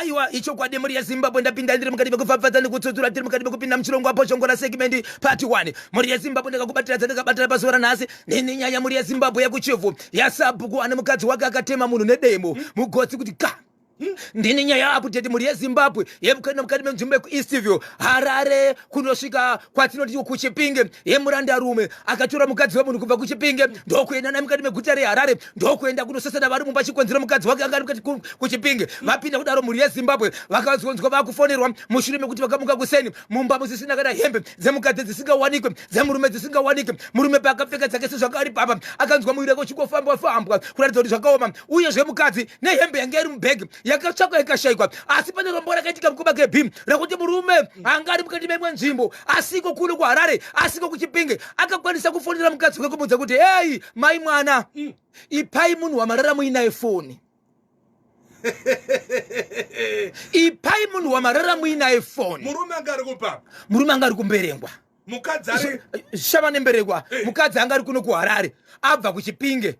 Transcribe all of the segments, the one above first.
Aiwa, ichokwadi mhuri yeZimbabwe, ndapinda ndiri mukati mekupfapfadza nekutsutsura, tiri mukati mekupinda muchirongwa Pochongora segment part 1. Mhuri yeZimbabwe, ndakakubatira dzandakabatira pazuva ranhasi neni nyaya mhuri yeZimbabwe yekuChivhu yasabhuku ane mukadzi wake akatema munhu nedemo mugotsi kuti ka. Ndini nyaya update mhuri yeZimbabwe yemukati mukati menzvimbo yekuEastview, Harare, kunosvika kwatinoti kuChipinge, yemurandarume akatora mukadzi wemunhu kubva kuChipinge ndokuenda naye mukati meguta reHarare, ndokuenda kunosesana vari mumba. Chikonzero, mukadzi wake anga ari mukati kuChipinge. Vapinda kudaro, mhuri yeZimbabwe, vakazonzwa vakufonerwa mushure mekuti vakamuka kuseni, mumba musisina kana hembe dzemukadzi dzisingawanikwe, dzemurume dzisingawanikwe. Murume paakapfeka dzake sezvakari papa, akanzwa muviri wake uchingofambwa fambwa kuratidza kuti zvakaoma. Uyezve mukadzi nehembe yanga iri mubhegi yakatsvakwa ikashayikwa. Asi pane rombo rakaitika mukoma KB rekuti murume anga ari mukati memwe nzvimbo, asiko kuno kuHarare, asiko kuChipinge, akakwanisa kufonera mukadzi wake kumudza kuti, "Hei mai mwana, ipai munhu wamarara muinaye foni, ipai munhu wamarara muinaye foni." Murume anga ari kupa? Murume anga ari kuMberengwa. Mukadzi ari Shava neMberekwa. Mukadzi anga ari kuno kuHarare, abva kuChipinge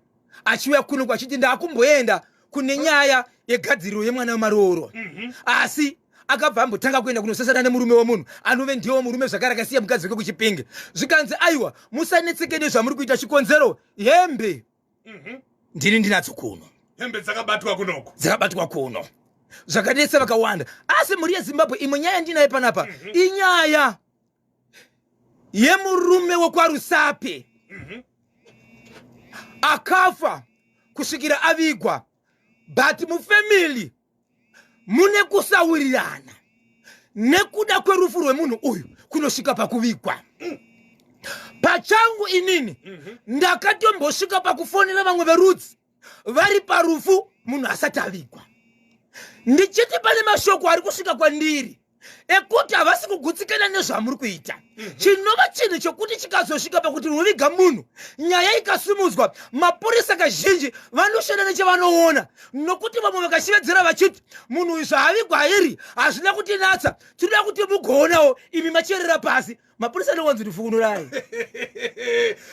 achiuya kuno achiti ndakumboenda kune nyaya yegadziriro yemwana wemarooro. Asi akabva ambotanga kuenda kunosesana nemurume wemunhu anove ndiwo murume zvakare akasiya mukadzi wake kuChipinge. Zvikanzi, "Aiwa, musanetseke nezvamuri kuita, chikonzero hembe ndini ndinadzo kuno." Hembe dzakabatwa kunoko? Dzakabatwa kuno, zvakanetsa vakawanda. Asi mhuri yeZimbabwe, imwe nyaya ndinayo panapa, inyaya yemurume wekwaRusape akafa kusvikira avigwa, but mufamily mune kusawirirana nekuda kwerufu rwemunhu uyu kunosvika pakuvigwa. Pachangu inini ndakatombosvika pakufonera vamwe verudzi vari parufu munhu asati avigwa, ndichiti pane mashoko ari kusvika kwandiri ekuti havasi kugutsikana nezvamuri kuita, chinova chinhu chokuti chikazosvika pakuti unoviga munhu, nyaya ikasimudzwa, mapurisa kazhinji vanoshanda nechavanoona, nokuti vamwe vakashevedzera vachiti munhu uyu zvaavigwa iri hazvina kutinatsa, tinoda kuti mugoonawo imi macherera pasi. Mapurisa anowanzi tifukunurai.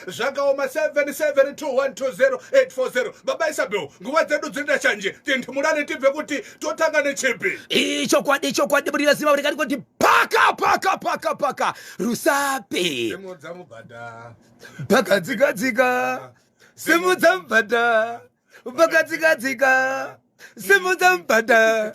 Zvakaoma. 772120 840. Baba Isabel, nguva dzedu dzinoita shanje, tintimurane tibve kuti totanga nechipi? Ichokwadi, chokwadi mhuri yeZimbabwe, rikati kuti paka paka paka paka Rusape. Simudza mubhadha. Pakadzikadzika, simudza mubhadha, pakadzikadzika, simudza mubhadha,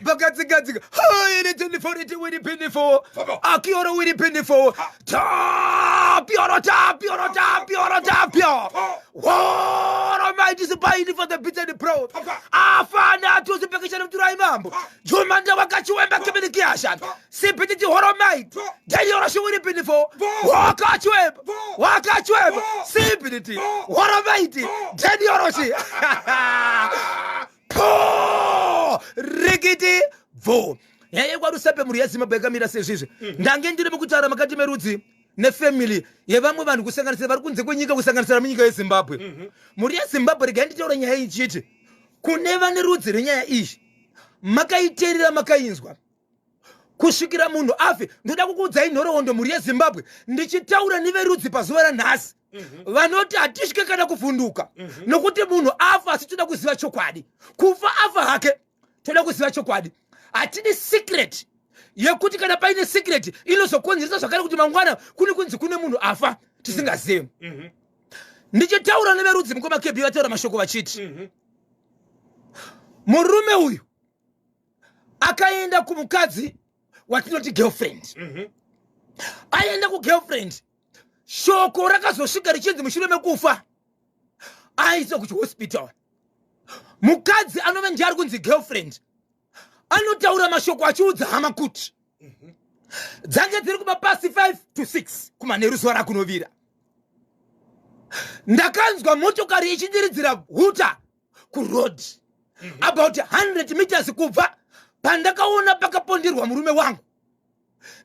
pakadzikadzika. Hairi 24 wiri 24 akioro wiri 24 tapioro tapioro tapioro tapio woro mighty sipaini for the beat and pro afana tuzipekishana muturai mambo jumanda wakachiwemba kibinikiasha sipititi horomait denioro shiwiri 24 wakachiwemba wakachwemba sipititi horomaiti denioroshi po rikiti bvo. Nyaya yekwaRusape, mhuri yeZimbabwe, yakamira sezvizvi. Ndange ndiri mukutaura makati merudzi nefamily yevamwe vanhu, kusanganisira vari kunze kwenyika, kusanganisira munyika yeZimbabwe. Mhuri yeZimbabwe, regai nditaura nyaya iyi ichiti kune vane rudzi renyaya iyi, makaiteerera, makainzwa kusvikira munhu afe. Ndoda kukuudzai nhoroondo, mhuri yeZimbabwe, ndichitaura neverudzi pazuva ranhasi vanoti hatisvike kana kuvhunduka nokuti munhu afa, asi toda kuziva chokwadi. Kufa afa hake, toda kuziva chokwadi. Hatidi secret yekuti kana paine secret inozokonzeresa zvakare kuti mangwana kune kunzi kune munhu afa tisingazivi. Ndichitaura neverudzi, mukoma KB, vataura mashoko vachiti murume uyu akaenda kumukadzi watinoti girlfriend. Aenda kugirlfriend, shoko rakazosvika richinzi mushure mekufa aiswa kuchihospital. Mukadzi anove ndiye ari kunzi girlfriend anotaura mashoko achiudza hama kuti dzange dziri kumapasi 5 to 6 kumanheru zuva rakunovira, ndakanzwa motokari ichindiridzira hooter kuroad about 100 meters kubva pandakaona pakaponderwa murume wangu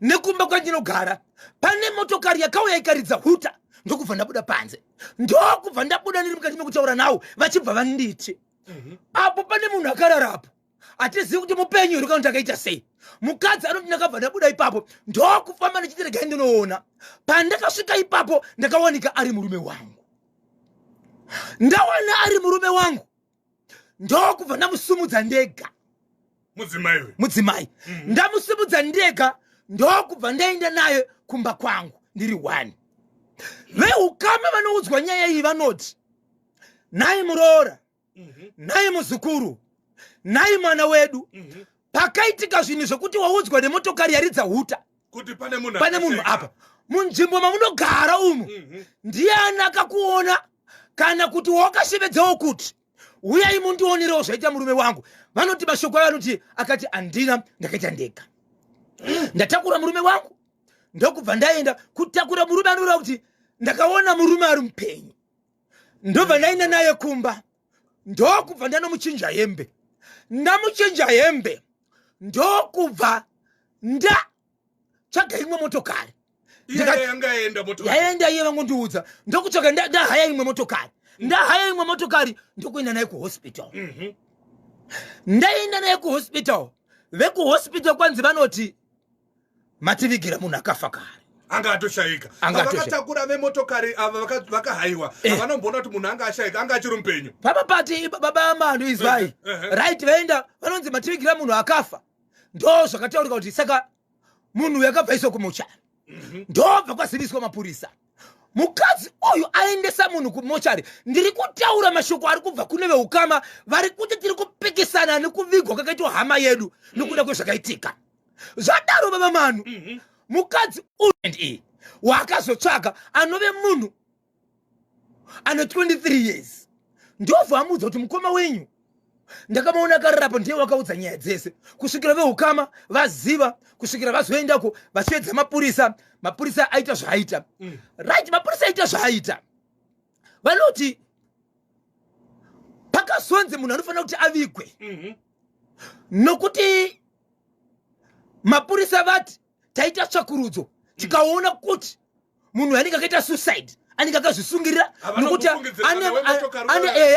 nekumba kwandinogara. Pane motokari yakauya ikaridza hooter, ndokubva ndabuda panze. Ndokubva ndabuda ndiri mukati mekutaura nawo, vachibva vanditi, "Apo pane munhu akararapo, hatizivi kuti mupenyu here kana kuti akaita sei." Mukadzi anoti, "Ndakabva ndabuda ipapo ndokufamba ndichiti regai ndinoona. Pandakasvika ipapo ndakawanika ari murume wangu. Ndawana ari murume wangu, ndokubva ndamusumudza ndega." Mudzimai uyu. Mudzimai. Ndamusimudza ndega, ndokubva ndaenda naye kumba kwangu ndiri one. Veukama vanoudzwa nyaya iyi vanoti, nhai muroora, nhai muzukuru, nhai mwana wedu, pakaitika zvinhu zvekuti waudzwa nemotokari yaridza huta kuti pane munhu, pane munhu apa munzvimbo mamunogara umu. Ndiani akakuona kana kuti wakashevedzawo kuti uyai mundionerewo zvaita murume wangu? Vanoti mashoko ayo anoti akati, handina, ndakaita ndega, ndatakura murume wangu ndokubva ndaenda. Kutakura murume anoreva kuti ndakaona murume ari mupenyu, ndobva ndaenda naye kumba, ndokubva ndanomuchinja hembe. Ndamuchinja hembe, ndokubva ndatsvaga imwe motokari. Yaenda iye vangondiudza, ndokutsvaga, ndahaya imwe motokari, ndahaya imwe motokari, ndokuenda naye kuhospital. Ndaenda naye kuhospital, vekuhospital kwanzi vanoti mativigira munhu akafa kare. Anga atoshayika. Vakatakura vemotokari ava vakahaiwa, vanomboona kuti munhu anga ashayika, anga achiri mupenyu. Papa pati baba Mandu, izwai. Right, vaenda, vanonzi mativigira munhu akafa. Ndo zvakataurika kuti saka munhu uyu akabva iswa kumochari, ndobva kwaziviswa mapurisa. Mukadzi uyu aendesa munhu kumochari. Ndiri kutaura mashoko ari kubva kune veukama vari kuti tiri kupikisana nekuvigwa kwakaitwa hama yedu nokuda kwezvakaitika. Zvadaro, baba Manu, mukadzi uyu iyi waakazotsvaga anove munhu ane 23 years, ndobva amuudza kuti mukoma wenyu ndakamaona akararapo, ndiye wakaudza nyaya dzese kusvikira veukama vaziva, kusvikira vazoendako vachiedza mapurisa. Mapurisa aita zvaaita. Right, mapurisa aita zvaaita. Vanoti pakazonzi munhu anofanira kuti avigwe, nokuti mapurisa vati taita tsvakurudzo tikaona kuti munhu anenge akaita suicide anenge akazvisungirira, nokuti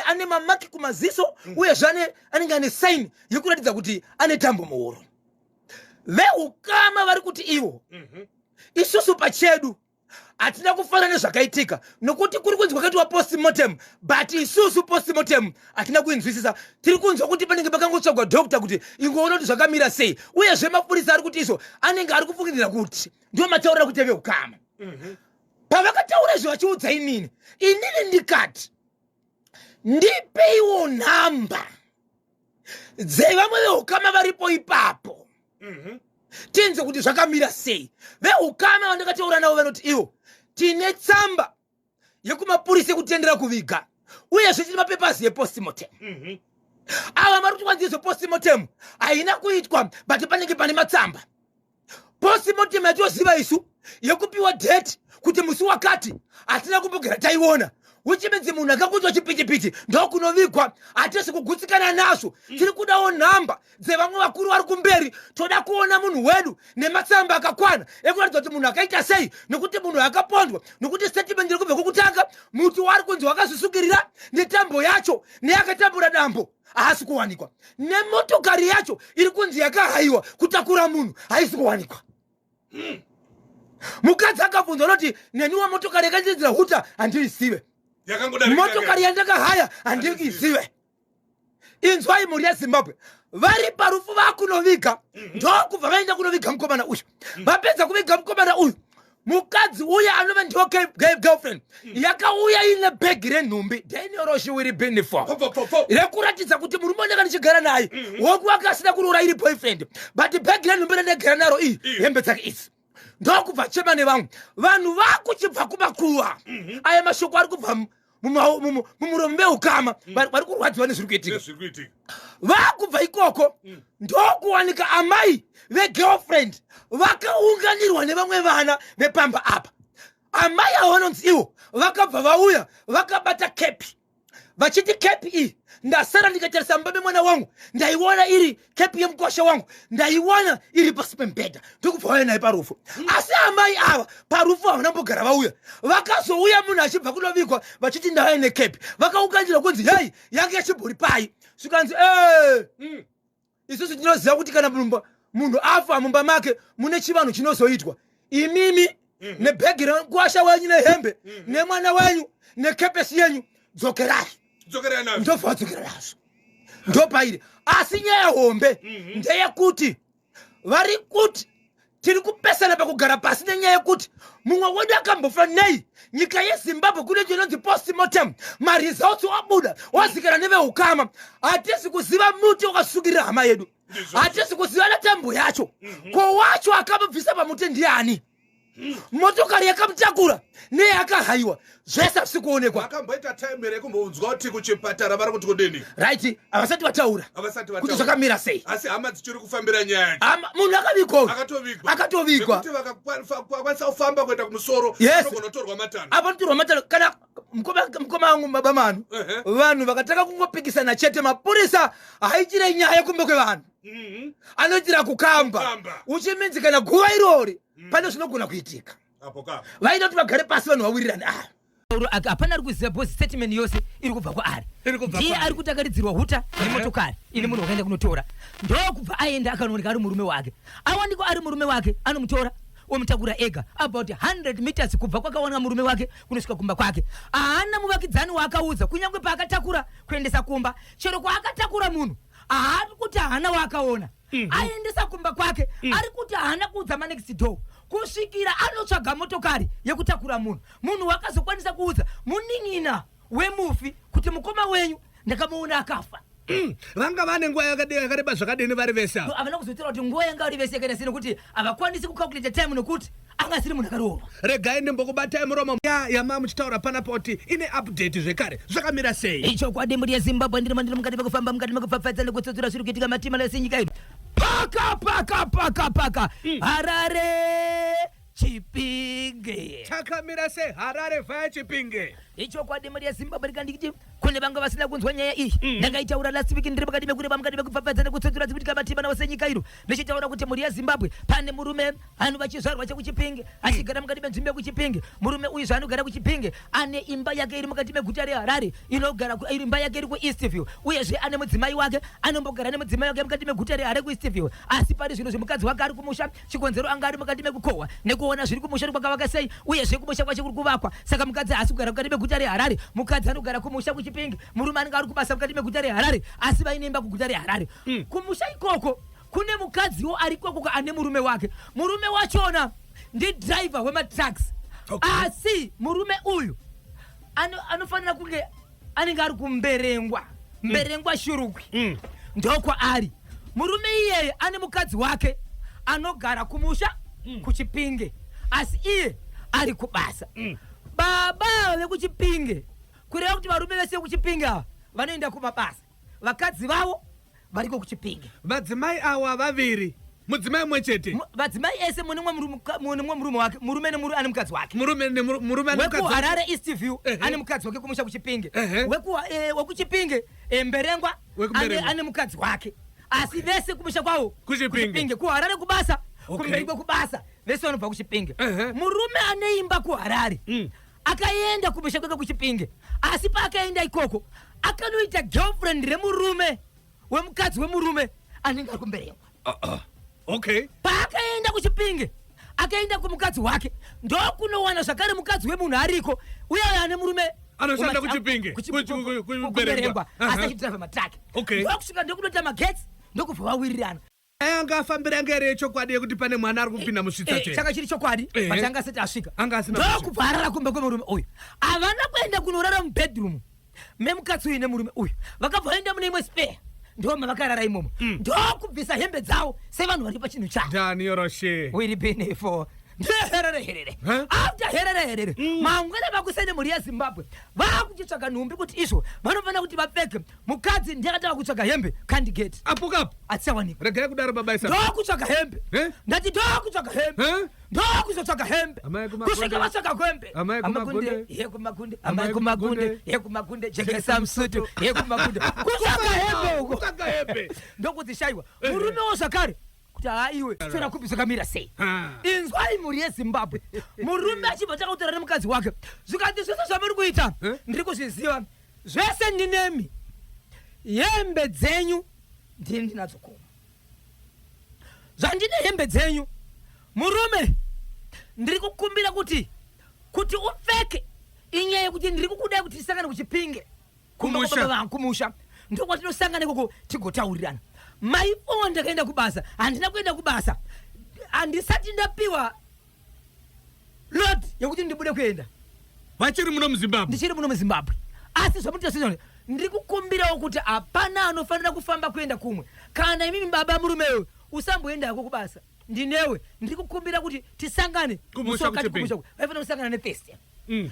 ane mamaki kumaziso, uyezve anenge ane sign yekuratidza kuti ane tambo muhuro. Veukama vari kuti ivo, isusu pachedu hatina kufanana nezvakaitika, nokuti kuri kunzi kwakaitwa postmortem, but isusu postmortem hatina kuinzwisisa. Tiri kunzwa kuti panenge pakangotsvagwa doctor kuti ingoona kuti zvakamira sei. Uyezve mapurisa ari kuti izvo anenge ari kufungidzira kuti ndiwo mataurira kuti veukama. Pavakataura izvo vachiudza inini, inini ndikati ndipeiwo nhamba dzevamwe veukama varipo ipapo, tinze kuti zvakamira sei. Veukama vandakataura navo vanoti ivo tine tsamba yekumapurisa yekutendera kuviga, uyezve tine mapapers yepostmortem. Ava vari kuti kwanzi postmortem haina kuitwa, but panenge pane matsamba. Postmortem yatoziva isu yekupiwa date kuti musi wakati hatina kumbogara taiona, which means munhu akakuitwa chipitipiti ndokunovigwa. Hatisi kugutsikana nazvo. Tiri kudawo nhamba dzevamwe vakuru vari kumberi. Toda kuona munhu wedu nematsamba akakwana ekuratidza kuti munhu akaita sei, nekuti munhu akapondwa, nekuti statement iri kubva kwekutanga, muti waari kunzi wakazvisungirira netambo yacho neyakatambura dambo haasi kuwanikwa, nemotokari yacho iri kunzi yakahayiwa kutakura munhu haisi kuwanikwa. Mukadzi akabvunzwa unoti, neniwo motokari yakandiridzira huta handiizive, motokari yandakahaya handiizive. Inzwai, mhuri yeZimbabwe, vari parufu vakunoviga, ndokubva vaenda kunoviga mukomana uyu. Vapedza kuviga mukomana uyu, mukadzi uya anova ndiwo girlfriend yakauya ine bhegi renhumbi denioroshiwiri binifo rekuratidza kuti murume wandanga ndichigara naye woku wake asina kuroora, iri boyfriend, but bhegi renhumbi randagara naro iyi, hembe dzake idzi. Ndokubva chema nevamwe vanhu vakuchibva kumakuva. Aya mashoko ari kubva mumuromo meukama vari kurwadziwa nezviri kuitika. Vakubva ikoko, ndokuwanika amai vegirlfriend vakaunganirwa nevamwe vana vepamba apa. Amai avo vanonzi ivo vakabva vauya vakabata kepi, vachiti kepi iyi ndasara ndikatarisa mumba memwana wangu, ndaiona iri kepi yemukwasha wangu, ndaiwana iri pasi pemubhedha. Ndokubva vauya naye parufu. Asi amai ava parufu havana mbogara vauya. Vakazouya munhu achibva kunovigwa vachiti ndauya nekepi. Vakaunganirwa kunzi, hei, yange yachibhuri pai? Zvikanzi, e isusu tinoziva kuti kana munhu afa mumba make mune chivanhu chinozoitwa. Imimi nebhegi remukwasha wenyu nehembe nemwana wenyu nekepesi yenyu, dzokerai. Ndobva vadzokera nazvo. Ndopairi Asi nyaya hombe ndeyekuti vari kuti tiri kupesana pakugara pasi nenyaya yekuti mumwe wedu akambofa nei. Nyika yeZimbabwe kune chinonzi postmortem, maresults wabuda wazikana neveukama. Hatisi kuziva muti wakasungirira hama yedu, hatisi kuziva netambo yacho. Ko wacho akamubvisa pamuti ndiani? Motokari yakamutakura neyakahaiwa, zvese hazvisi kuonekwa. Akamboita time here kumbonzwa kuti kuchipatara vari kuti kudini? Right, havasati vataura Havasati kuti vataura. Zvakamira sei? Asi hama dzichiri kufambira nyaya yacho? Munhu akavigwa uyu. Akatovigwa. Akatovigwa. Zvekuti vakakwanisa kufamba kuenda kumusoro, vanogona kutorwa matanho. Apa notorwa matanho kana mukoma wangu baba Manu. Vanhu vakatanga kungopikisana chete, mapurisa haiitire nyaya kumbe kwevanhu, anoitira kukamba. Kukamba. Uchiminzi kana guva irori pane zvinogona kuitika. Apo ka Vaida kuti vagare pasi, vanhu vawirirane. Ah, hapana ari kuziva because statement yose iri kubva kwaari. Iri kubva Ndiye kwaari. ari kuti akaridzirwa huta nemotokari ine munhu wakaenda kunotora, ndokubva aenda akanooneka ari murume wake. Awanikwa ari murume wake, anomutora omutakura ega about 100 meters kubva kwakawanwa murume wake kunosvika kumba kwake. Haana muvakidzani waakaudza, kunyange paakatakura kuendesa kumba, chero kwaakatakura munhu haari kuti haana waakaona. Aendesa kumba kwake, ari kuti haana kuudza manext door kusvikira anotsvaga motokari yekutakura munhu. Munhu wakazokwanisa kuudza munin'ina wemufi kuti mukoma wenyu ndakamuona akafa. Vanga vane nguva yakareba zvakadini vari vese ava? Havana kuzotaura kuti nguva yanga vari vese yakaita sei, nekuti havakwanisi kucalculate time nekuti anga asiri munhu akaroorwa. Regai ndimbokubatai muromo. Yama muchitaura panapa kuti ine update zvekare, zvakamira sei? Ichokwadi, mhuri yeZimbabwe, ndiri mukati mekufamba, mukati mekupfapfaidza nekutsutsura zviri kuitika matima ese nyika ino, paka paka paka paka Harare Chipinge. Chakamira sei Harare via Chipinge? Ichokwadi, mhuri yeZimbabwe, rikandikiti kune vanga vasina kunzwa nyaya iyi, ndakaitaura last week. Ndiri mukati mekureba, mukati mekupfapfaidza nekutsutsura dzikuitika matima nose nyika ino, ndichitaura kuti mhuri yeZimbabwe, pane murume anova chizvarwa chekuChipinge, achigara mukati menzvimbo yekuChipinge. Murume uyu zvaanogara kuChipinge, ane imba yake iri mukati meguta reHarare, inogara imba yake iri kuEastview. Uyezve ane mudzimai wake, anombogara nemudzimai wake mukati meguta reHarare kuEastview. Asi pari zvino zvemukadzi wake ari kumusha. Chikonzero anga ari mukati mekukohwa nekuona zviri kumusha kwakavaka sei, uyezve kumusha kwacho kuri kuvakwa, saka mukadzi haasi kugara mukati meguta reHarare. Mukadzi anogara kumusha kuChipinge, murume anenge ari kubasa mukati meguta reHarare, asi vaine imba kuguta reHarare. Kumusha ikoko kune mukadziwo ari ikoko ane murume wake. Murume wachona ndidhiraivha wematrucks. Asi murume uyu anofanira kunge anenge ari kuMberengwa, Mberengwa Shurugwi, ndokwaari. Murume iyeye ane mukadzi wake anogara kumusha kuChipinge, asi iye ari kubasa. Baba vekuChipinge, kureva kuti varume vese vekuChipinge ava vanoenda kumabasa, vakadzi vavo variko kuChipinge. Vadzimai awa vaviri, mudzimai mumwe chete? Vadzimai ese mune mumwe murume wake, murume ane mukadzi wake. Murume nemurume ane mukadzi wake. WekuHarare East View ane mukadzi wake kumusha kuChipinge. Wekuchipinge Mberengwa WekuMberengwa. ane mukadzi wake, asi vese kumusha kwavo KuChipinge. KuHarare kubasa, kuMberengwa kubasa, vese vanobva kuChipinge. Murume ane imba kuHarare akaenda kumusha kwake kuChipinge, asi paakaenda ikoko akanoita girlfriend remurume wemukadzi wemurume anenge ari kuMberengwa. Paakaenda kuChipinge, akaenda kumukadzi wake, ndokunowana zvakare mukadzi wemunhu ariko uye uyo ane murume Anoshanda kuChipinge, kuMberengwa, kuMberengwa. Asi achidhiraivha matruck. Ndokusvika ndokunoita magetsi, ndokubva vawirirana. Anga afambira anga iri yechokwadi yekuti pane mwana ari kupinda musvitsa chete? Changa chiri chokwadi, but anga asati asvika. Anga asina kusvika. Ndokubva arara kumba kwemurume uyu. Havana kuenda kunorara mubedroom memukadzi uyu nemurume uyu, vakabva vaenda mune imwe spare, ndo mavakarara imomo, ndokubvisa hembe dzavo sevanhu vari pachinhu chavo. Daniel Roshe. Wiri benefo ndeherere herere. Huh? After herere herere, mangwana makuseni, mhuri yeZimbabwe, vakuchitsvaga nhumbi kuti izvo vanofanira kuti vapfeke. Mukadzi ndiye akatanga kutsvaga hembe kandigeti. Apo kapo. Atichawanikwa. Regai kudaro, baba Isa. Ndokutsvaga hembe. Eh? Ndati ndokutsvaga hembe. Eh? Ndokuzotsvaga hembe Amai kumakunde. kusvika vatsvaga hembe. Amai kumakunde. Ye kumakunde. Amai Amai kumakunde. kumakunde. Ye kumakunde, jekesa musutu ye kumakunde, kutsvaga hembe uko. Kutsvaga hembe. Ndokudzishayiwa. Murumewo zvakare kuti haiwe, tora kupi, zvakamira sei? Inzwai, mhuri yeZimbabwe, murume achibva tanga kutaura nemukadzi wake, zvikanzi zvese zvamuri kuita Eh? ndiri kuzviziva zvese, ndinemi, hembe dzenyu ndini ndinadzo kuma zvandine hembe dzenyu. Murume, ndiri kukumbira kuti upfeke, inyaya yekuti ndiri kukudai kuti tisangane kuChipinge, kumba Kumusha. kwababa vangu kumusha. Ndokwatinosangana ikoko tigotaurirana. Maifowa ndakaenda kubasa, handina kuenda kubasa, handisati ndapiwa load yekuti ndibude kuenda. Vachiri muno muZimbabwe? Ndichiri muno muZimbabwe, asi zvamunoita, ndiri kukumbirawo kuti hapana anofanira kufamba kuenda kumwe. Kana imimi baba murumewe usamboendako kubasa, ndinewe. Ndiri kukumbira kuti tisangane Kumusha. Musi wakati. kuChipinge. Kumusha vaifanira kusangana neThursday.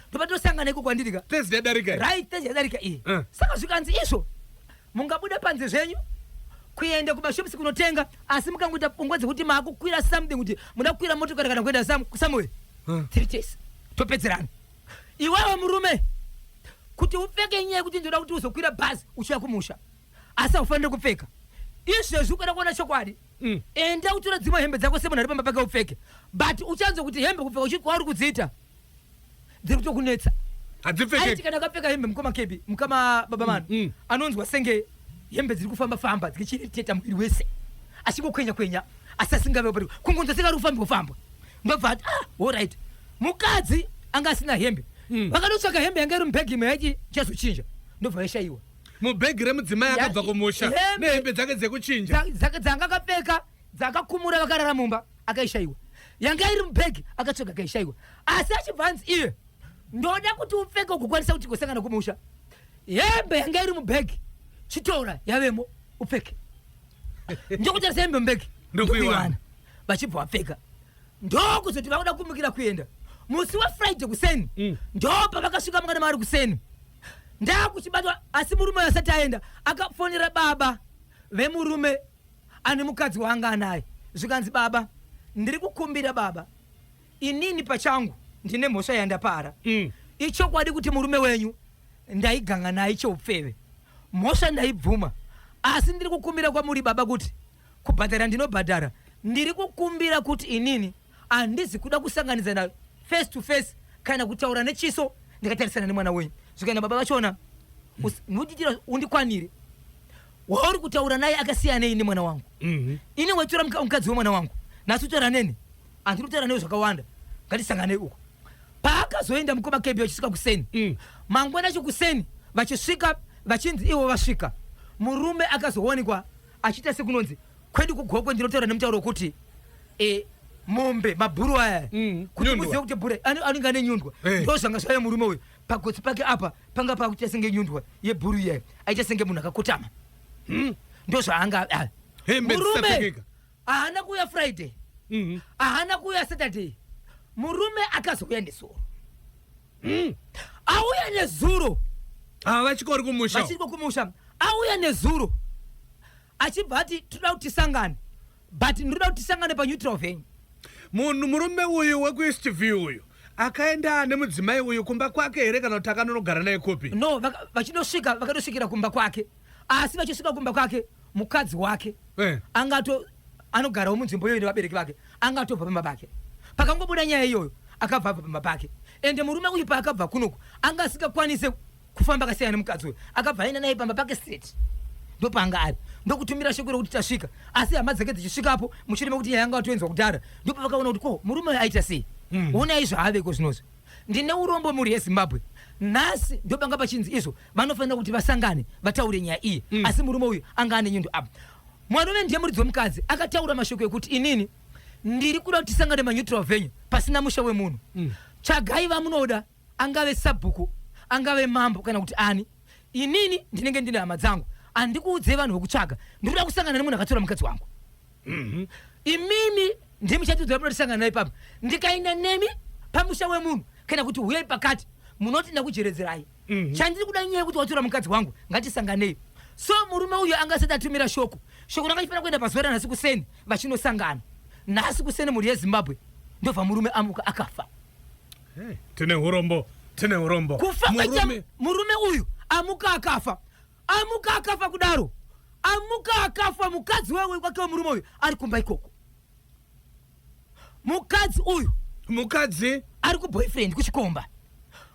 Ndopatosangana iko kwandirika. Thursday yadarika iyi. Right, Thursday yadarika iyi. Saka zvikanzi izvo mungabuda panze zvenyu kuenda kumashops kunotenga, asi mukangoita pfungwa dzekuti maakukwira something, kuti muda kukwira motokari kana kuenda somewhere, tiri tese topedzerana. Iwewe murume, kuti upfeke nyaya yekuti ndoda kuti uzokwira bhazi uchiuya kumusha, asi haufaniri kupfeka izvezvi. Ukada kuona chokwadi, enda utora dzimwe hembe dzako semunhu ari pamba pake upfeke, but uchanzwa kuti hembe kupfeka kwauri kudziita dziri kutokunetsa. Aiti Hadzipfekeki. Kana akapfeka hembe, mukoma Kebi, mukama baba manu, anonzwa senge hembe dziri kufamba famba dzichiriteta muviri wese, achingokwenya kwenya, asi asingave pari kungonzwa senge ari kufamba kufamba. Ndobva ati, "Ah, alright." Mukadzi anga asina hembe. Vakanotsvaka hembe yanga iri mubhegi imwe yaiti chazochinja, ndobva yaishayiwa. Mubhegi remudzimai akabva kumusha nehembe dzake dzekuchinja. Dzanga akapfeka, dzakakumura vakarara mumba, akaishayiwa. Yanga iri mubhegi akatsvaga, akaishayiwa. Asi achibva anzi iye, "Ndoda kuti upfeke ugokwanisa kuti tigosangana kumusha. Hembe yanga iri mubhegi chitora, yavemo, upfeke." Ndokutarisa hembe mubhegi. Ndokuiwana. Ndokuiwana. Vachibva vapfeka, ndokuzoti vakuda kumukira kuenda musi waFriday kuseni. Ndopa vakasvika mungana mari kuseni, ndakuchibatwa. Asi murume uyu asati aenda akafonera baba vemurume ane mukadzi waanga anaye. Zvikanzi, "Baba, ndiri kukumbira baba, inini pachangu ndine mhosva yandapara. Ichokwadi kuti murume wenyu ndaiganga naye cheupfeve, mhosva ndaibvuma, asi ndiri kukumbira kwamuri baba kuti kubhadhara ndinobhadhara. Ndiri kukumbira kuti inini handizi kuda kusanganidzana face to face kana kutaura nechiso ndikatarisana nemwana wenyu." Zvikaenda baba vachona, "Noditira undikwanire, wauri kutaura naye akasiyanei nemwana wangu? Ini waitora mukadzi wemwana wangu, nhasi utaura neni, handiri kutaura newe zvakawanda, ngatisanganei uko." Paakazoenda mukoma Kebi, vachisvika kuseni, mangwana acho kuseni vachisvika, vachinzi ivo vasvika, murume akazowanikwa achiita sekunonzi kwedu kuGokwe, ndinotaura nemutauro wekuti mombe mabhuru aya, kuti Nyundwa. muzive kuti bhuru anenge ane nyundwa. Ndo zvanga zvave murume uyu pagotsi pake apa panga pakuita senge nyundwa yebhuru iyayo, aita senge munhu akakotama. Ndo zvaanga ah. Hembe Murume dzisapfekeka. Haana kuuya Friday, haana kuuya Saturday. Murume akazouya nezuro. Auya nezuro. Ava vachikori kumusha. Vachiriko kumusha. Auya nezuro achibva ati, "Toda kuti tisangane, but ndinoda kuti tisangane paneutral venue." Munhu murume uyu wekuEast View uyu akaenda nemudzimai uyu kumba kwake here, kana kuti akanonogara naye kupi? No, vachinosvika, vakatosvikira kumba kwake. Asi vachisvika kumba kwake, mukadzi wake angato anogarawo munzvimbo iyoyo nevabereki vake, angatobva pamba pake. Pakangobuda nyaya iyoyo akabva abva pamba pake. Ende murume uyu paakabva kunoku anga asingakwanise kufamba akasiyana nemukadzi uyu, akabva aenda naye pamba pake straight. Ndopaanga ari, ndokutumira shoko rekuti tasvika. Asi hama dzake dzichisvikapo, mushure mekuti nyaya yanga vatoenzwa kudhara, ndopavakaona kuti ko murume uyu aita sei? Onai zvaaveko zvinozvi. Ndine urombo, mhuri yeZimbabwe. Nhasi ndopanga pachinzi izvo vanofanira kuti vasangane vataure nyaya iyi, asi murume uyu anga ane nyundo apa. Mwarume ndiye muridzi wemukadzi. Akataura mashoko ekuti, "Inini ndiri kuda kuti tisangane maneutral venue pasina musha wemunhu. Tsvagai vamunoda, angave sabhuku, angave mambo kana kuti ani. Inini ndinenge ndine hama dzangu. Handikuudzei vanhu vokutsvaga. Ndiri kuda kusangana nemunhu akatora mukadzi wangu. Imimi ndimuchatiudzira munoda tisangana naye papa. Ndikaenda nemi pamusha wemunhu kana kuti huyai pakati, munoti ndakujeredzerai. Chandiri kuda nyaya yekuti watora mukadzi wangu, ngatisanganei." So murume uyu anga asati atumira shoko. Shoko ranga chifanira kuenda pazuva ranhasi kuseni, vachinosangana nhasi kuseni. Mhuri yeZimbabwe, ndobva murume amuka akafa. Hey, tine urombo, tine urombo. Kufa kwaita Murume murume uyu amuka akafa. Amuka akafa kudaro, amuka akafa, mukadzi wewe wake wemurume uyu ari kumba ikoko. Mukadzi uyu Mukadzi ari kuboyfriend kuchikomba.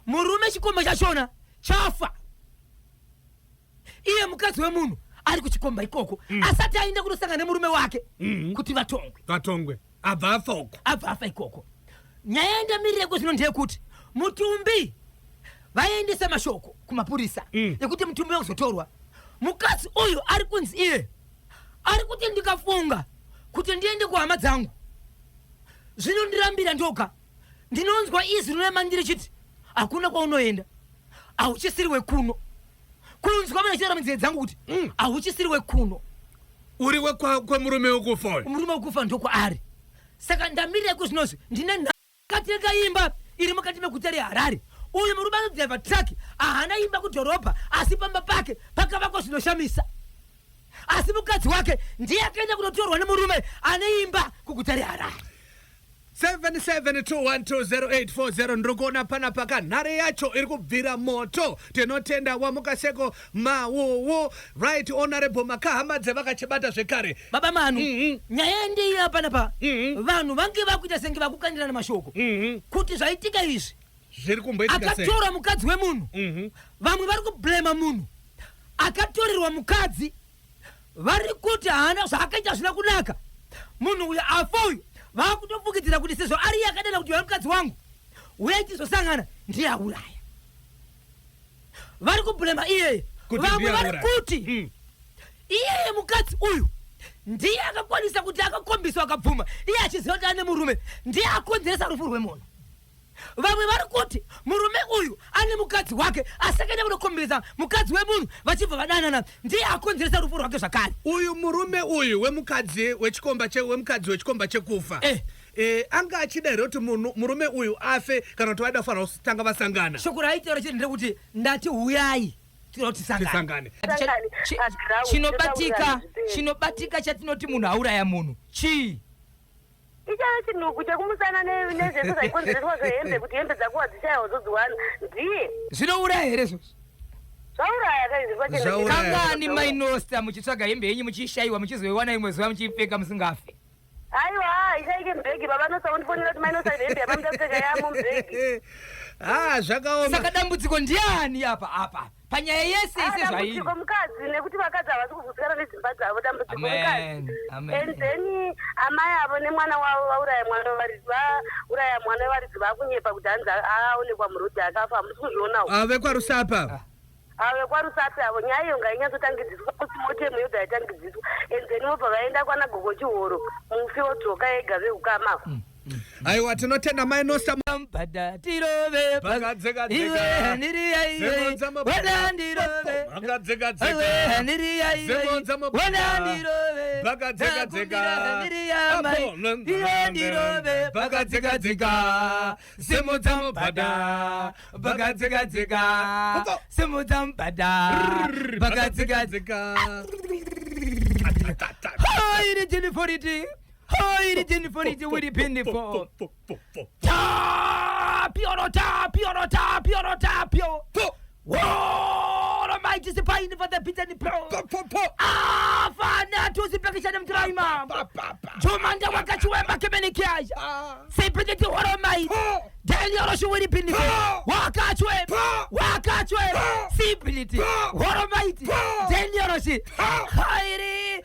Murume chikomba chachona chafa, iye mukadzi wemunhu ari kuchikomba ikoko, asati aenda kunosangana nemurume wake kuti vatongwe. Vatongwe, abva afa uko. Abva afa ikoko. Nyaya yandamirireko zvino ndeyekuti mutumbi vaendesa mashoko kumapurisa ekuti mutumbi wakuzotorwa. Mukadzi uyu ari kunzi iye ari kuti ndikafunga kuti ndiende kuhama dzangu zvinondirambira ndoga. Ndinonzwa izwi rinouya mandiri chiti hakuna kwaunoenda, hauchisiri wekuno. Kunzwa vanhu vachitaura munzeve dzangu kuti hauchisiri wekuno, uri kwemurume wekufa uyu. Murume wekufa ndokwaari. Saka ndamirira iko zvinozvi ndine akatenga imba iri mukati meguta reHarare. Uyu murume anodhiraivha truck, haana imba kudhorobha, asi pamba pake pakavakwa zvinoshamisa. Asi mukadzi wake ndiye akaenda kunotorwa nemurume ane imba kuguta reHarare. 77212084 ndiri kuona panapa kanhare yacho iri kubvira moto. Tinotenda wamukaseko mawuwu. Right Honorable Makahamadze vakachibata zvekare. Baba Manu, nyaya ndiyo panapa. Vanhu vange vakuita senge vakukandirana mashoko kuti zvaitika izvi zviri kumboitika sei? Akatora mukadzi wemunhu. Vamwe vari kublema munhu akatorerwa mukadzi, vari kuti haana zvaakaita, zvina kunaka. Munhu uyu afa uyu, vakutofungidzira kuti sezvo ari iye akadana kuti uya mukadzi wangu, uyai tizosangana, ndiye auraya. Vari kublema iyeye. Kuti vamwe ndiye vari auraya. Kuti iyeye mukadzi uyu ndiye akakwanisa kuti akakombiswa akabvuma iye achiziva kuti ane murume, ndiye akonzeresa rufu rwemunhu. Vamwe vari kuti murume uyu ane mukadzi wake, asi akaenda kunokombesa mukadzi wemunhu vachibva vadanana, ndiye akonzeresa rufu rwake zvakare. Uyu murume uyu wemukadzi wechikomba wemukadzi wechikomba chekufa, anga achida here kuti murume uyu afe, kana kuti vaida kufanira kutanga vasangana? Shoko raaitaura chete nderekuti ndati huyai tinoda kuti tisangane. Tisangane. Paground, Chinobatika totaurira zviperi. Chinobatika chatinoti munhu auraya munhu chii? Ichave chinhuku chekumusana nezvese zvaikonzereswa zvehembe, kuti hembe dzako wadzishaya wazodziwana ndiye. Zvinouraya here izvozvo? Zvauraya kaizvi pachena. Zvauraya. Kangani mainosta muchitsvaga hembe yenyu muchiishayiwa, muchizoiwana imwe zuva muchiipfeka musingafi? Aiwa, ishaike mubhegi. Baba Nosa undifonera kuti mainosa, hembe yamamuda kupfeka yamo mubhegi. Ha, zvakaoma. Saka dambudziko ndiani apa panyaya yese ise zvairi? Dambudziko mukadzi, nekuti vakadzi havasi kuvhusikana nedzimba dzavo. Dambudziko Amen, mukadzi. amen. And then amai avo nemwana wavo vauraya mwana wevaridzi, vauraya mwana wevaridzi. Vakunyepa kuti hanzi aonekwa murodhi akafa. Hamusi kuzvionawo? Vekwarusapa. Avo vekwaRusape avo, nyaya iyo ngainyatsotangidziswa postmortem, yobva yatangidziswa, and then vobva vaenda kwana Gogo Chihoro, mufi wodzoka ega, veukama avo. Aiwa, tinotenda mainosta. Mbada tirove. Pakadzeka-dzeka. Iwe haniriya iwe. Zemonza mabada. Wena ndirove. Pakadzeka-dzeka. Iwe haniriya iwe. Zemonza mabada. Wena ndirove. Pakadzeka-dzeka. Nakumbira haniriya mai. Apo, Iwe ndirove. Pakadzeka-dzeka. Simudza mubhadha. Pakadzeka-dzeka. Uko. Simudza mubhadha. Pakadzeka-dzeka. Pakadzeka-dzeka. Hairi jiniforiti. Hairi jiniforiti wiri pinifo. Tapio, tapio, tapio, tapio. Woro mighty sipaini for the beaten pro. Afana tusipekishane mtiraima. Jumanda wakachiwemba kemenikiaja. Sipititi horo mighty. Daniel Shuwiri pinifo. Wakachwe. Wakachwe. Sipititi. Horo mighty. Daniel Shi. Hairi.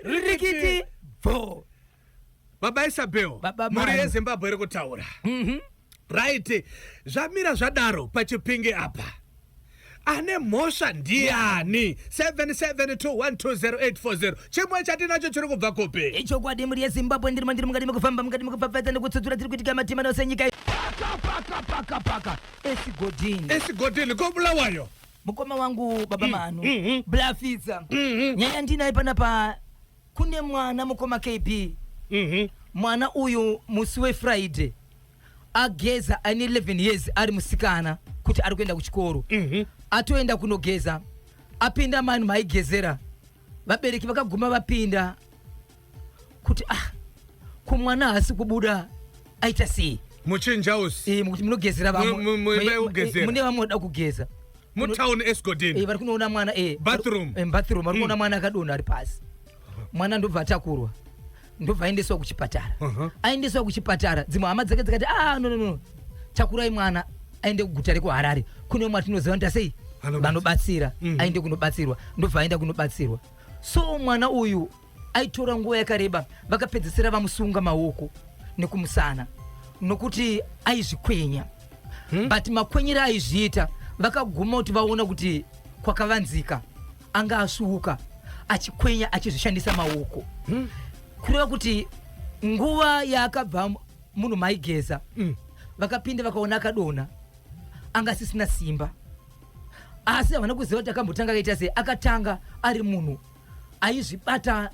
Rikiti. Bo. Baba Isabel, Baba mhuri Manu. yeZimbabwe iri kutaura. Right, zvamira zvadaro paChipinge apa, ane mhosva ndiani? 77212084 chimwe chatinacho chiri kubva kupi? Ichokwadi, mhuri yeZimbabwe, ndiri mandiri mukati mekufamba, mukati mekupfapfaidza nekutsudzura tiri kuitika matima nose nyika. Paka paka paka paka Esigodini. Esigodini koBulawayo. Mukoma wangu baba Manu Blafidza, nyaya ndinayo panapa. Kune mwana, mukoma KB. Mwana uyu musi weFriday ageza aine 11 years, ari musikana, kuti ari kuenda kuchikoro. Atoenda kunogeza, apinda mani maigezera, vabereki vakaguma vapinda kuti ah, kumwana haasi kubuda, aita sei? Muchinjausi. Mukuti munogezera vamwe. Muimba yekugezera. Mune vamwe vanoda kugeza. Mutown Esgodini. Vari kunoona mwana Bathroom. Bathroom vari kuona mwana akadonha ari pasi. Mwana ndobva atakurwa, ndobva aendeswa kuchipatara. Aendeswa kuchipatara, dzimwe hama dzake dzikati, ah, no, no, no, takurai mwana aende kuguta rekuHarare, kune umwe atinoziva nita sei. Vanobatsira. Vanobatsira. Aende kunobatsirwa. Ndobva aenda kunobatsirwa. So mwana uyu aitora nguva yakareba, vakapedzisira vamusunga maoko nekumusana nokuti aizvikwenya. But makwenyero aizviita, vakaguma kuti vaona kuti kwakavanzika anga asvuuka achikwenya achizvishandisa maoko hmm. Kureva kuti nguva yaakabva munhu maigeza vakapinda vakaona akadonha, anga asisina simba, asi havana kuziva kuti akambotanga akaita sei. Akatanga ari munhu aizvibata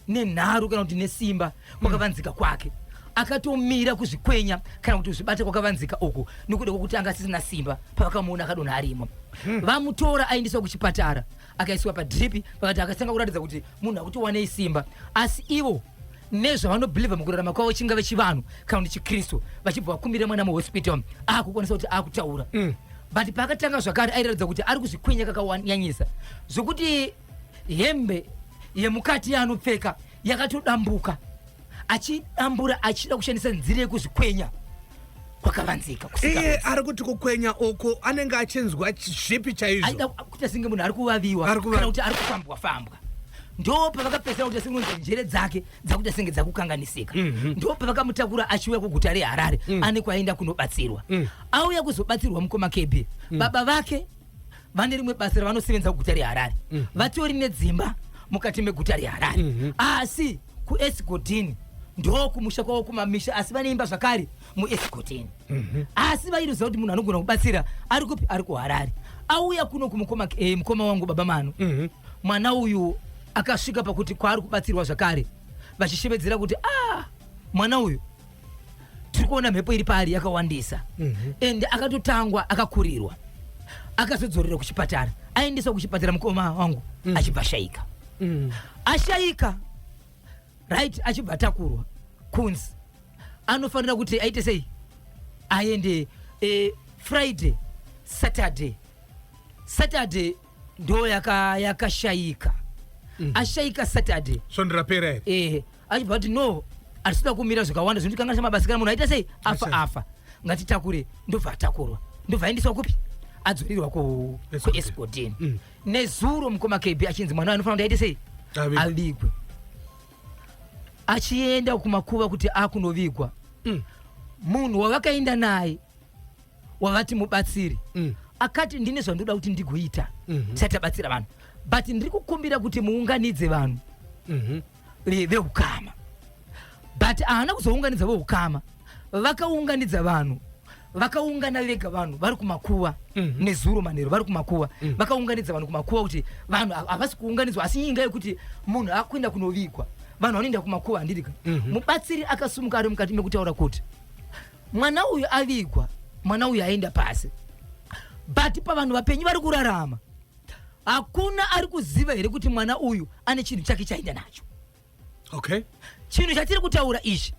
nenharo kana kuti nesimba kwakavanzika kwake, akatomira kuzvikwenya kana kuti kuzvibata kwakavanzika uku nekuda kwekuti anga asisina simba pavakamuona akadonha arimo. Vamutora aendeswa kuchipatara, akaiswa padrip, vakati akatanga kuratidza kuti munhu akutowanei simba, asi ivo nezvavanobhilivha mukurarama kwavo, chingave chivanhu kana kuti chikristu, vachibva vakumbira mwana muhospital akukwanisa kuti akutaura. But paakatanga zvakare airatidza kuti ari kuzvikwenya kakawanyanyisa, zvokuti hembe yemukati yaanopfeka yakatodambuka, achidambura achida kushandisa nzira yekuzvikwenya kwakavanzika. Iye ari kuti kukwenya uku anenge achinzwa zvipi chaizvo? Aida kuita senge munhu ari kuvaviwa kana kuti ari kufambwa fambwa. Ndo pavakapedzisira kuti sekunonzi njere dzake dzakuita senge dzakukanganisika. Ndo pavakamutakura achiuya kuguta reHarare. Ane kwaenda kunobatsirwa. Auya kuzobatsirwa, mukoma KB, baba vake vane rimwe basa ravanosevenza kuguta reHarare. Vatori nedzimba mukati meguta reHarare, asi kuEsigodini ndo kumusha kwavo kumamisha, asi vane imba zvakare muEsigodini. Asi vairoziva kuti munhu anogona kubatsira ari kupi? Ari kuHarare. Auya kuno kumukoma, mukoma wangu baba Mano. Mwana uyu akasvika pakuti kwaari kubatsirwa zvakare vachishevedzera kuti, "Ah, mwana uyu tiri kuona mhepo iri paari yakawandisa." Ende akatotangwa akakurirwa, akazodzorerwa kuchipatara, aendeswa kuchipatara, mukoma wangu, achibva ashayika. Ashayika, right, achibva atakurwa kunzi anofanira kuti aite sei, aende Friday, Saturday. Saturday ndo yakashayika. Ashayika Saturday. Svondo rapera here? Achibva kuti, "No, hatisida kumira zvakawanda zvinotikanganisa mabasa. Kana munhu aita sei, afa, afa, ngatitakure." Ndobva atakurwa, ndobva aendeswa kupi? Adzorirwa kuEsigodini. Nezuro, mukoma KB, achinzi mwana anofanira kuti aite sei? Avigwe. Avigwe. Achienda kumakuva kuti akunovigwa, munhu wavakaenda naye, wavati mubatsiri, akati, "Ndine zvandoda kuti ndigoita tisati tabatsira vanhu, but ndiri kukumbira kuti muunganidze vanhu veukama." But haana kuzounganidza veukama, vakaunganidza vanhu, vakaungana vega vanhu vari kumakuva. Nezuro manheru vari kumakuva, vakaunganidza vanhu kumakuva, kuti vanhu havasi kuunganidzwa, asi nyinga yekuti munhu akuenda kunovigwa, vanhu vanoenda kumakuva, handirika? Mubatsiri akasumuka ari mukati mekutaura kuti mwana uyu avigwa, mwana uyu aenda pasi, but pavanhu vapenyu vari kurarama hakuna ari kuziva here kuti mwana uyu ane chinhu chake chaenda nacho? Chinhu chatiri kutaura ichi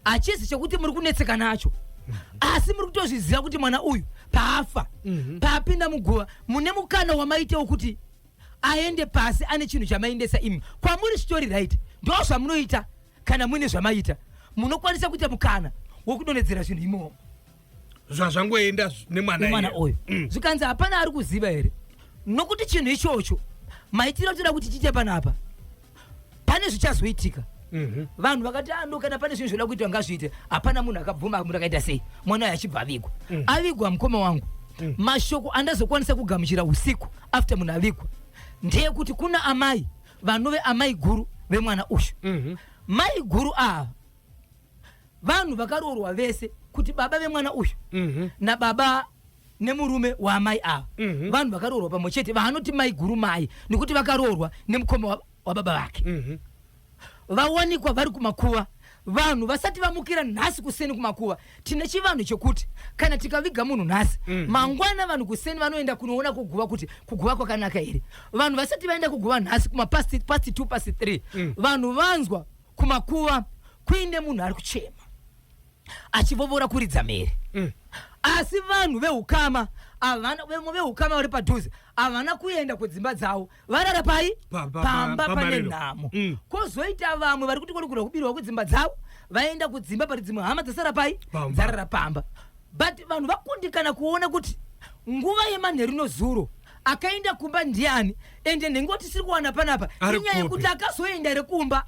hachisi chekuti muri kunetseka nacho, asi muri kutozviziva kuti mwana uyu paafa, paapinda muguva, mune mukana wamaitewo kuti aende pasi ane chinhu chamaendesa imi. Kwamuri zvitori right, ndo zvamunoita. Kana muine zvamaita, munokwanisa kuita mukana wokudonhedzera zvinhu imomo. Zvazvangoenda nemwana nemwana iye. Uyu zvikanzi hapana ari kuziva here, nokuti chinhu ichocho maitiro toda kuti chiite panapa, pane zvichazoitika. Vanhu vakati, "Ando kana pane zvinhu zvoda kuitwa ngazviite." Hapana munhu akabvuma. Munhu akaita sei, mwana uyu achibva avigwa. Avigwa, mukoma wangu, mashoko andazokwanisa kugamuchira usiku after munhu avigwa ndeyekuti kuna amai vanove amai guru vemwana uyu. Mai guru ava vanhu vakaroorwa vese, kuti baba vemwana uyu nababa nemurume waamai ava, vanhu vakaroorwa pamwe chete. Vanoti mai guru mai nekuti vakaroorwa nemukoma wababa vake. Vawanikwa vari kumakuva vanhu vasati vamukira nhasi kuseni kumakuva. Tine chivanhu chekuti kana tikaviga munhu nhasi, mangwana vanhu kuseni vanoenda kunoona kuguva kuti kuguva kwakanaka here. Vanhu vasati vaenda kuguva nhasi kumapast past 2, past 3, vanhu vanzwa kumakuva kuine munhu ari kuchema achivovora kuridza mhere. Asi vanhu veukama havana, vamwe veukama vari padhuze havana kuenda kudzimba dzavo, varara pai? Pamba pane Pamariro. nhamo. Kwozoita vamwe vari kuti kuri kuda kubirwa kudzimba dzavo, vaenda kudzimba pari dzimwe hama dzasara pai? Pamba. Dzarara pamba. But vanhu vakundikana kuona kuti nguva yemanheru nozuro akaenda kumba ndiani, ende nhengo tisiri kuwana panapa. Ari Inyaya kupi? yekuti akazoenda here kumba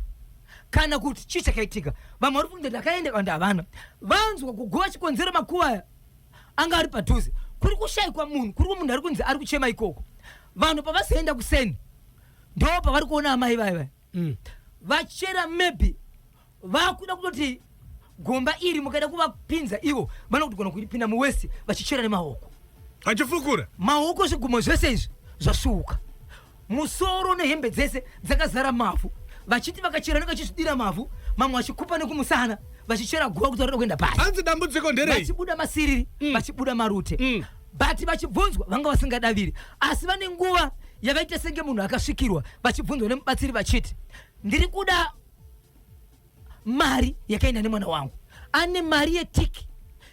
kana kuti chii chakaitika. Vamwe vari kufunga kuti akaenda kana havana vanzwa kuguva. Chikonzero, makuva aya anga ari padhuze, kuri kushayikwa munhu, kuri munhu ari kunzi ari kuchema ikoko. Vanhu pavazoenda kuseni, ndo pavari kuona amai vaya vaya vachera, maybe vakuda kutoti gomba iri mukada kuvapinza ivo vanokutogona kuipinda muwesti vachichera nemaoko. Achifukura. Maoko, zvigumo zvese izvi zvasvuuka, musoro nehembe dzese dzakazara mavhu, vachiti vakachera nenge vachizvidira mavhu, mamwe vachikupa nekumusana, vachichera guva kuti varikuda kuenda pasi. Hanzi dambudziko nderei? Vachibuda masiriri, vachibuda marute, but vachibvunzwa vanga vasingadaviri, asi vane nguva yavaita senge munhu akasvikirwa, vachibvunzwa nemubatsiri vachiti, "Ndiri kuda mari yakaenda nemwana wangu." Ane mari yetiki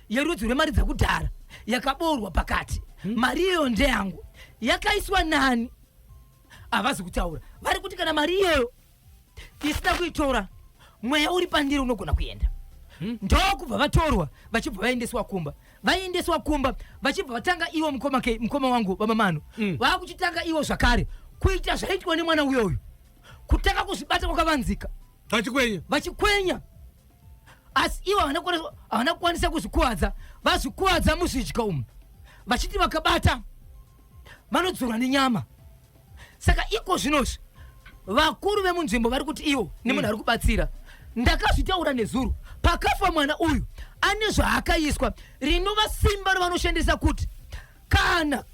yerudzi rwemari dzakudhara yakaboorwa pakati. Mari iyoyo ndeyangu, yakaiswa nani? Havazi kutaura. Vari kuti kana mari iyoyo isina kuitora, mweya uri pandiri unogona kuenda. Ndokubva vatorwa, vachibva vaendeswa kumba. Vaendeswa kumba, vachibva vatanga iwo mukoma ke mukoma wangu baba Mano, vakuchitanga iwo zvakare kuita zvaitwa nemwana uyoyu, kutanga kuzvibata kwakavanzika. Vachikwenya. Vachikwenya, asi ivo havana kukwanisa kuzvikuvadza. Vazvikuvadza muzvidya umu, vachiti vakabata vanodzorwa nenyama. Saka iko zvinozvi vakuru vemunzvimbo vari kuti ivo nemunhu ari kubatsira, ndakazvitaura nezuro pakafa mwana uyu, ane zvaakaiswa rinova simba ravanoshandisa kuti kana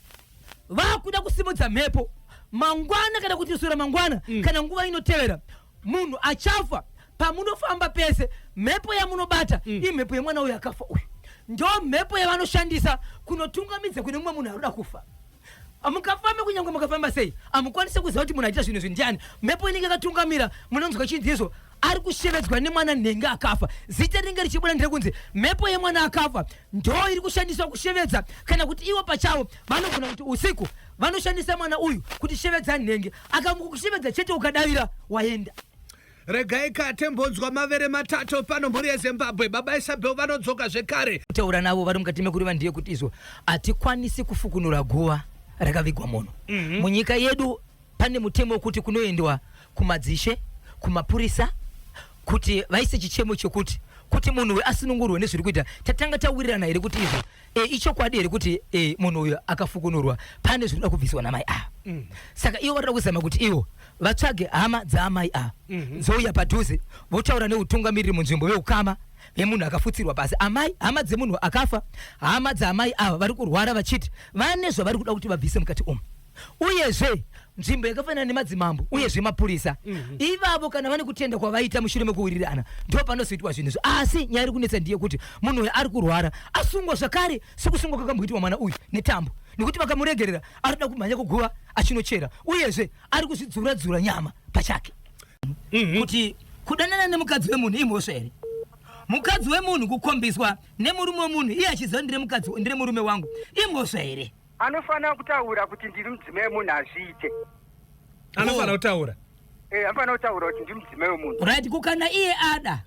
vakuda kusimudza mhepo mangwana, kana kuti sura mangwana, kana nguva inotevera munhu achafa, pamunofamba pese mhepo yamunobata imhepo yemwana uyu akafa uyu. Ndo mhepo yavanoshandisa kunotungamidza kune mumwe munhu arikuda kufa. Mukafamba, kunyange mukafamba sei, hamukwanisi kuziva kuti munhu aita zvinhu izvi ndiani. Mhepo inenge yakatungamira, munonzwa chinzi izvo ari kushevedzwa nemwana nhengi akafa. Zita rinenge richibuda nderekunzi mhepo yemwana akafa ndo iri kushandiswa kushevedza, kana kuti ivo pachavo vanogona kuti usiku vanoshandisa mwana uyu kuti shevedza nhengi. Akangokushevedza chete, ukadavira, waenda. Regai katembonzwa mavere matatu pano, mhuri yeZimbabwe. Baba Isabel vanodzoka zvekare. Kutaura navo vari mukati mekureva ndiye kuti izvo hatikwanisi kufukunura guva rakavigwa munhu. Munyika yedu pane mutemo wekuti kunoendwa kumadzishe, kumapurisa, kuti vaise chichemo chokuti kuti munhu uyu asunungurwe nezviri kuita. Tatanga tawirirana here kuti izvo ichokwadi here kuti munhu uyu akafukunurwa pane zvinoda kubviswa namai ava? Saka ivo varikuda kuzama kuti ivo vatsvage hama dzaamai ava, dzouya padhuze, votaura neutungamiriri munzvimbo, veukama vemunhu akafutsirwa pasi, amai, hama dzemunhu akafa, hama dzaamai ava vari kurwara, vachiti vane zvavari kuda kuti vabvise mukati umu. Uyezve nzvimbo yakafanana nemadzimambo, uyezve mapurisa ivavo, kana vane kutenda kwavaita mushure mekuwirirana, ndo panozoitwa zvinhu izvo. Asi nyaya iri kunetsa ndiye kuti munhu uyu ari kurwara asungwa zvakare, sekusungwa kwakamboitwa mwana uyu netambo, nekuti vakamuregerera ari kuda kumhanya kuguva achinochera. Uyezve ari kuzvidzura-dzura nyama pachake. Kuti kudanana nemukadzi wemunhu imhosva here? Mukadzi wemunhu kukombiswa nemurume wemunhu, iye achiziva ndire mukadzi, ndire murume wangu, imhosva here? Anofanira kutaura kuti ndiri mudzimai wemunhu, hazviite. Anofanira kutaura. Anofanira kutaura kuti ndiri mudzimai wemunhu. Right, kukana iye ada?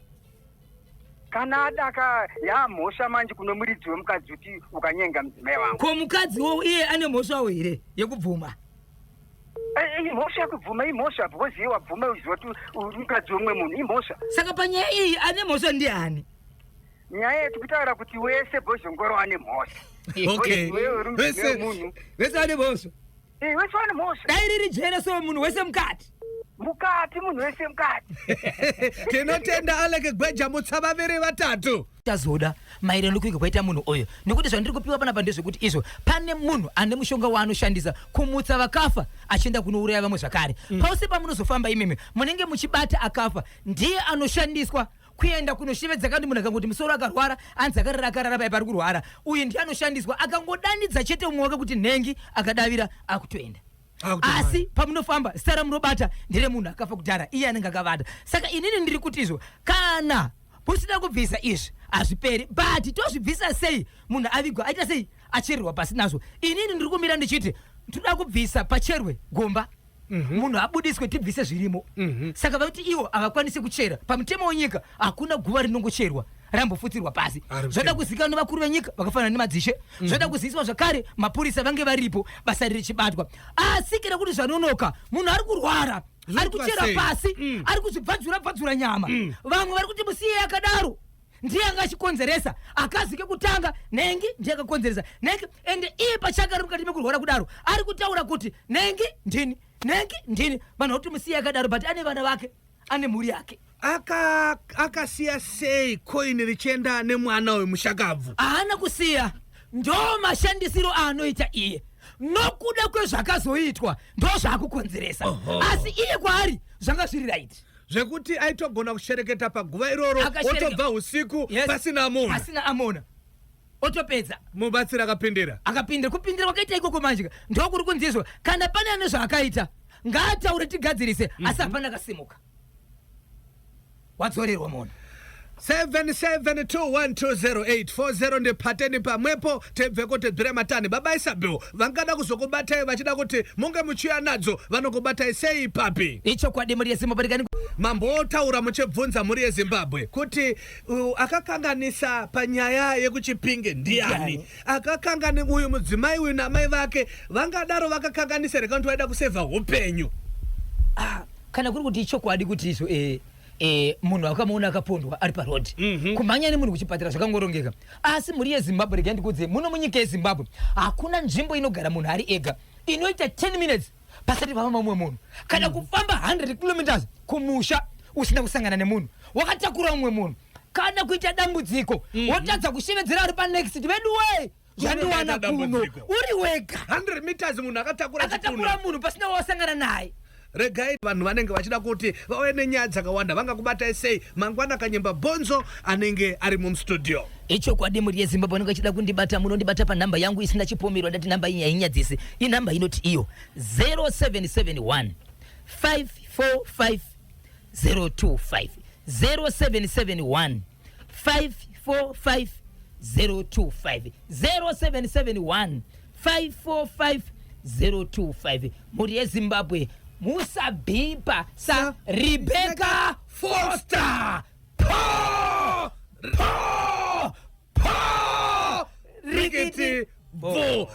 Kana adaka, yamhosva manje kune muridzi wemukadzi kuti ukanyenga mudzimai wangu. Ko mukadziwo iye ane mhosvawo here yekubvuma? Imhosva yekubvuma, imhosva, because iye wabvuma uziva kuti uri mukadzi wemumwe munhu, imhosva. Saka panyaya iyi ane mhosva ndiani? Nyaya yetikutaura kuti wese Bhozhongoro ane mhosva. Iwewe uri mudzimai wemunhu. Vese vane mhosva. Wese ane mhosva. Dai riri jere so munhu wese mukati. Mukati, munhu wese mukati. Tinotenda Aleke Gweja Mutsavaviri vatatu. Tazoda maererano nekuiga kwaita munhu uyu, nekuti zvandiri kupiwa panapa ndezvekuti izvo pane munhu ane mushonga waanoshandisa kumutsa vakafa achienda kunouraya vamwe zvakare. Pose pamunozofamba imimi munenge muchibata akafa, ndiye anoshandiswa kuenda kunoshevedza. Kandi munhu akangoti musoro, akarwara, anzi akarara, akarara pai pari kurwara, uyu ndiye anoshandiswa. Akangodanidza chete umwe wake kuti nhengi, akadavira, akutoenda. Asi pamunofamba zita ramunobata nderemunhu akafa kudhara, iye anenge akavata. Saka inini ndiri kuti izvo kana musina kubvisa izvi hazviperi, but tozvibvisa sei munhu avigwa, aita sei, achererwa pasi nazvo? Inini ndiri kumira ndichiti toda kubvisa pacherwe gomba, munhu abudiswe, tibvise zvirimo. Saka vakuti ivo havakwanisi kuchera. Pamutemo wenyika hakuna guva rinongocherwa rambofutsirwa pasi. Ari Zvoda kuzivikanwa nevakuru venyika vakafanana nemadzishe, zvoda kuziviswa zvakare mapurisa vange varipo basa riri chibatwa. Asi kana kuti zvanonoka, munhu ari kurwara, ari Zvinoitwa kuchera sei? pasi, ari kuzvibvadzura bvadzura nyama. Vamwe vari kuti musiye akadaro. Ndiye anga achikonzeresa akazi kekutanga nengi ndiye akakonzeresa nengi. Ende iye pachake ari mukati mekurwara kudaro ari kutaura kuti nengi ndini, nengi ndini. Vanhu vakuti musiye akadaro, but ane vana vake, ane mhuri yake. Akasiya sei koini richienda nemwana uyu mushakabvu? Haana kusiya, ndo mashandisiro aanoita iye. Nokuda kwezvakazoitwa ndo zvaakukonzeresa. Asi iye kwaari zvanga zviri right. Zvekuti aitogona kushereketa paguva iroro, otobva usiku. Yes. Pasina munhu. Pasina amona, otopedza. Mubatsiri akapindira. Akapindira. Kupindira kwakaita ikoko manje ndokuri kunzizwa. Kana pane ane zvaakaita ngaataure tigadzirise, asi hapana akasimuka, wadzorerwa munhu. 77212084 ndipateni pamwepo tebveko tebvire matani. Baba Isabel vangada kuzokubatai vachida kuti munge muchiuya nadzo, vanokubatai sei papi? Ichokwadi, mhuri yeZimbabwe. Mambotaura muchibvunza mhuri yeZimbabwe kuti akakanganisa panyaya yekuChipinge ndiani? Ndiani? Akakangani uyu mudzimai uyu namai vake vangadaro vakakanganisa here, kana kuti vaida kusevha upenyu? Ah, kana kuri kuti ichokwadi kuti izvo munhu akamuona akapondwa ari parodhi, kumhanya nemunhu kuchipatara zvakangorongeka. Asi mhuri yeZimbabwe, regai ndikudze, muno munyika yeZimbabwe hakuna nzvimbo inogara munhu ari ega inoita 10 minutes pasati pava mumwe munhu, kana kufamba 100 kilometers kumusha usina kusangana nemunhu wakatakura mumwe munhu, kana kuita dambudziko wotadza kushevedzera ari panext vedu wee zvandiwana Kunoita kuno dambudziko. uri wega. 100 meters munhu akatakura akatakura chitunha. Munhu pasina wawasangana naye. Regai vanhu vanenge vachida kuti vauye nenyaya dzakawanda vangakubatai sei mangwana? Kanyemba Bhonzo anenge ari mumustudio. Ichokwadi, mhuri yeZimbabwe, vanenge vachida kundibata, munondibata panhamba yangu isina chipomerwa. Ndati nhamba iyi hainyadzisi, inhamba inoti iyo 0771 545 025, 0771 545 025, 0771 545 025. Mhuri yeZimbabwe, musabhipa saRebecca Foster. Po po po Rikiti bo.